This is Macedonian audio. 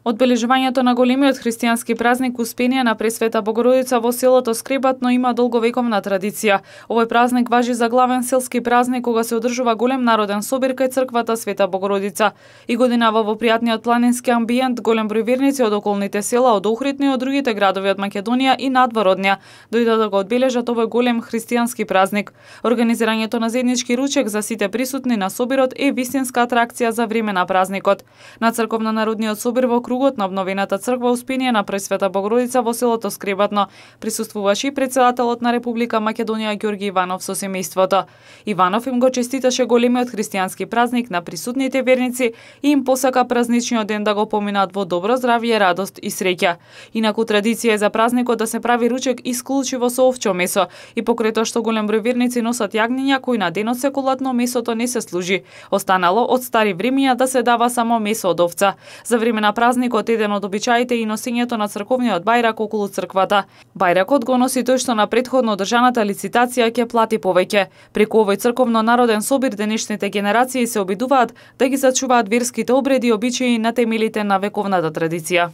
Одбележувањето на големиот христијански празник Успение на Пресвета Богородица во селото Скребатно има долговековна традиција. Овој празник важи за главен селски празник кога се одржува голем народен собир кај црквата Света Богородица. И годинава во пријатниот планински амбиент голем број верници од околните села, од Охридни и од другите градови од Македонија и надвор од неа дојдоа да го одбележат овој голем христијански празник. Организирањето на заеднички ручек за сите присутни на собирот е вистинска атракција за време на празникот. На црковно-народниот собир во кругот на обновената црква Успение на Пресвета Богородица во селото Скребатно присуствуваше и претседателот на Република Македонија Ѓорги Иванов со семејството. Иванов им го честиташе големиот христијански празник на присутните верници и им посака празничниот ден да го поминат во добро здравје, радост и среќа. Инаку традиција е за празникот да се прави ручек исклучиво со овчо месо и покрај тоа што голем број верници носат јагниња кои на денот се колат, но месото не се служи. Останало од стари времиња да се дава само месо од овца. За време на празникот еден од обичаите и носењето на црковниот бајрак околу црквата. Бајракот го носи тој што на претходно одржаната лицитација ќе плати повеќе. Преку овој црковно-народен собир денешните генерации се обидуваат да ги зачуваат верските обреди и обичаи на темелите на вековната традиција.